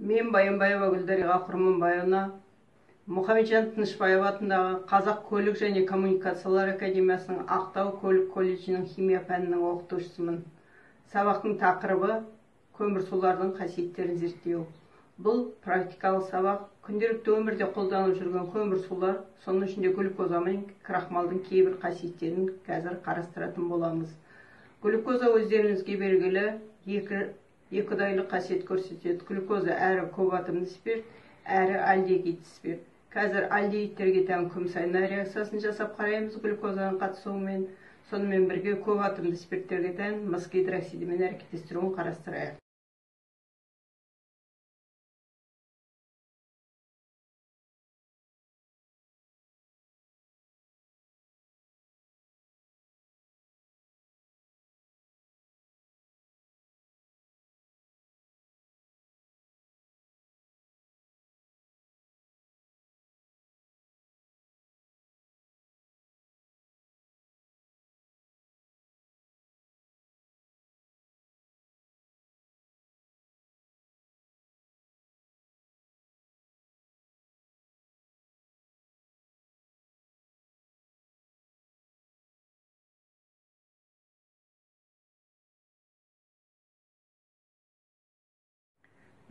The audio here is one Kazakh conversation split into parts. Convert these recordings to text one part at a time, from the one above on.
Мен Баянбаева Гүлдариға Құрманбаевна, Мұхамеджан Тынышбаев атындағы Қазақ көлік және коммуникациялар академиясының Ақтау көлік колледжінің химия пәнінің оқытушысымын. Сабақтың тақырыбы көмірсулардың қасиеттерін зерттеу. Бұл практикалық сабақ. Күнделікті өмірде қолданылып жүрген көмірсулар, соның ішінде глюкоза мен крахмалдың кейбір қасиеттерін қазір қарастыратын боламыз. Глюкоза өздеріңізге белгілі екі ұдайлы қасиет көрсетеді. Глюкоза әрі көп атомды спирт, әрі альдегид спирт. Қазір альдегидтерге тән күміс айна реакциясын жасап қараймыз глюкозаның қатысуымен. Сонымен бірге көп атомды спирттерге тән мыс гидроксидімен әрекеттестіруін қарастырайық.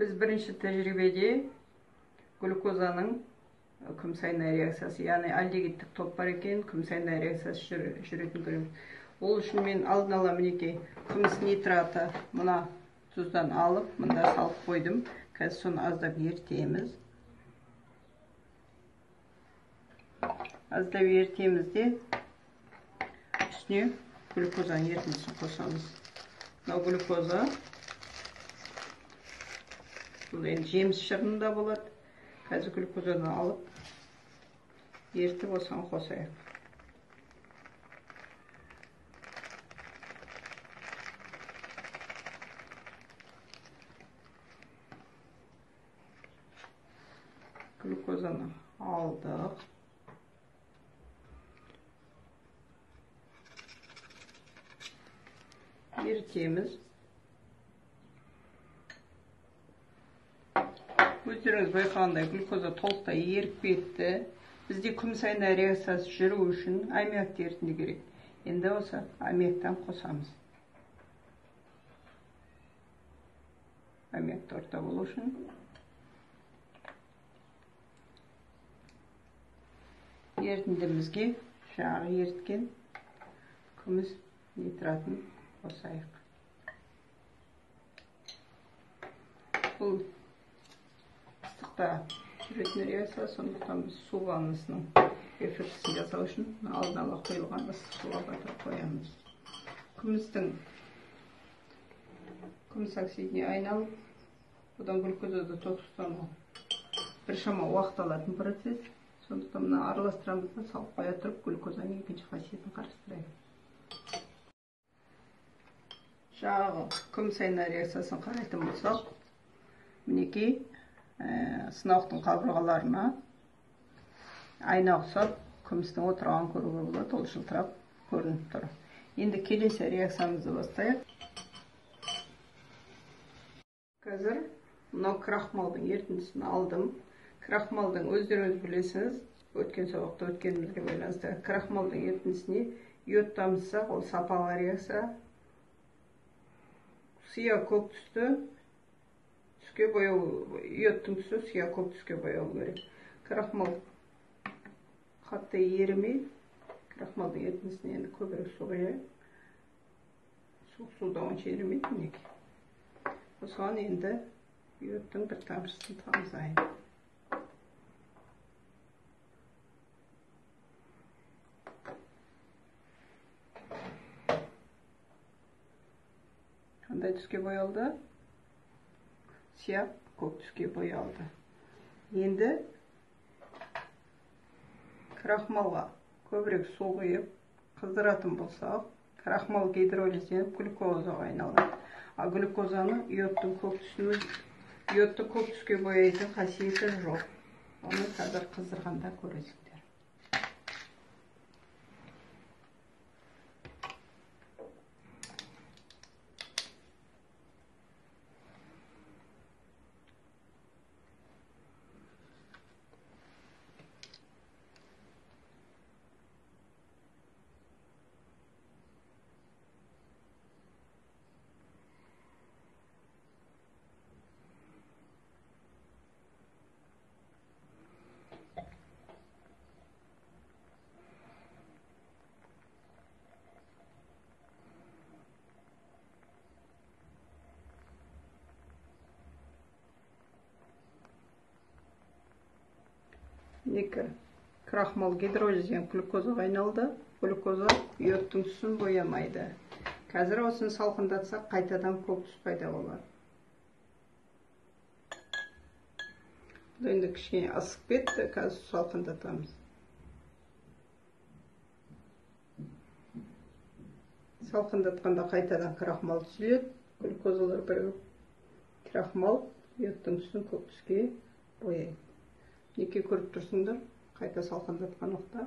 Біз бірінші тәжірибеде глюкозаның күміс айна реакциясы, яғни альдегидтік топ бар екен, күміс айна реакциясы жүретін көреміз. Ол үшін мен алдын ала мінекей күміс нитраты мына тұздан алып, мында салып қойдым. Қазір соны аздап ертеміз. Аздап ертеміз де үстіне глюкозаның ерітіндісін қосамыз. Мынау глюкоза. Бұл енді жеміс шырынында болады. Қазір глюкозаны алып, ертіп осыған қосайық. Глюкозаны алдық. Ертеміз. Өздеріңіз байқағандай глюкоза толықтай еріп кетті. Бізде күміс айна реакциясы жүру үшін аммиак ерітінді керек. Енді осы аммиактан қосамыз. Аммиакты орта болу үшін. Ерітіндімізге жаңағы еріткен күміс нитратын қосайық. Бұл жүретін реакция, сондықтан біз су ваннасының эффектісін жасау үшін алдын ала құйылған ыстық суға батырып қоямыз. Күміс оксидіне айналып, одан глюкозада тотықстану біршама уақыт алатын процесс. Сондықтан мына араластырамыз да салып қоя тұрып глюкозаның екінші қасиетін қарастырайық. Жаңағы күміс айна реакциясын қарайтын болсақ, мінекей сынауқтың қабырғаларына айна ұқсап күмістің отырғанын көруге болады, ол жылтырап көрініп тұр. Енді келесі реакциямызды бастайық. Қазір мынау крахмалдың ерітіндісін алдым. Крахмалдың өздеріңіз білесіз, өткен сабақта өткенімізге байланысты крахмалдың ерітіндісіне йод тамызсақ, ол сапалы реакция. Сия көк түсті түске бояу, йодтың түсі сия көк түске бояу керек. Крахмал қатты ерімей, крахмалдың ерітіндісіне енді көбірек су құяйық. Суық суда онша ерімейді мінекей. Осыған енді йодтың бір тамшысын тамызайын. Қандай түске боялды? Сия көк түске боялды. Енді крахмалға көбірек су құйып қыздыратын болсақ, крахмал гидролизденіп глюкозаға айналады. А глюкозаны йодтың көк түсіне, йодты көк түске бояйтын қасиеті жоқ. Оны қазір қыздырғанда көресіңдер. Екі крахмал гидролизден глюкозаға айналды. Глюкоза йодтың түсін боямайды. Қазір осыны салқындатсақ, қайтадан көк түс пайда болады. Бұл енді кішкене ысып кетті, қазір салқындатамыз. Салқындатқанда қайтадан крахмал түзіледі, глюкозалар бірігіп крахмал йодтың түсін көк түске бояйды. Неке көріп тұрсыңдар, қайта салқындатқан уақытта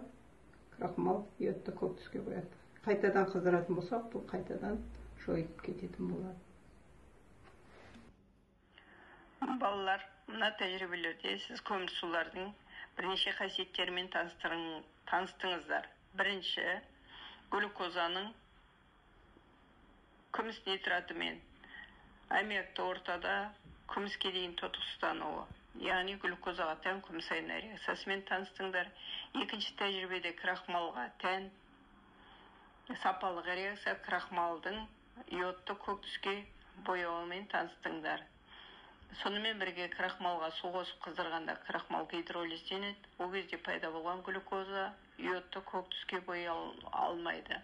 крахмал йодты көк түске бояды. Қайтадан қыздыратын болсақ, бұл қайтадан жойып кететін болады. Балалар, мына тәжірибелерде сіз көмірсулардың бірнеше қасиеттерімен таныстыңыздар. Бірінші, глюкозаның күміс нитратымен аммиакты ортада күміске дейін тотықсыздануы, яғни глюкозаға тән күміс айна реакциясымен таныстыңдар. Екінші тәжірибеде крахмалға тән сапалық реакция, крахмалдың йодты көк түске бояуымен таныстыңдар. Сонымен бірге крахмалға су қосып қыздырғанда крахмал гидролизденеді. Ол кезде пайда болған глюкоза йодты көк түске бояй алмайды.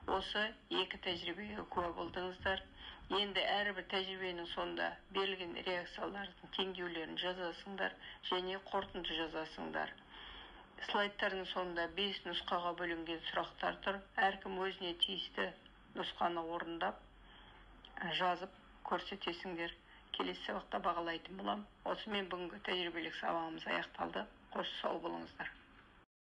Осы екі тәжірибеге куә болдыңыздар. Енді әрбір тәжірибенің соңында берілген реакциялардың теңдеулерін жазасыңдар және қорытынды жазасыңдар. Слайдтардың соңында 5 нұсқаға бөлінген сұрақтар тұр. Әркім өзіне тиісті нұсқаны орындап, жазып көрсетесіңдер. Келесі сабақта бағалайтын боламын. Осымен бүгінгі тәжірибелік сабағымыз аяқталды. Қош, сау болыңыздар.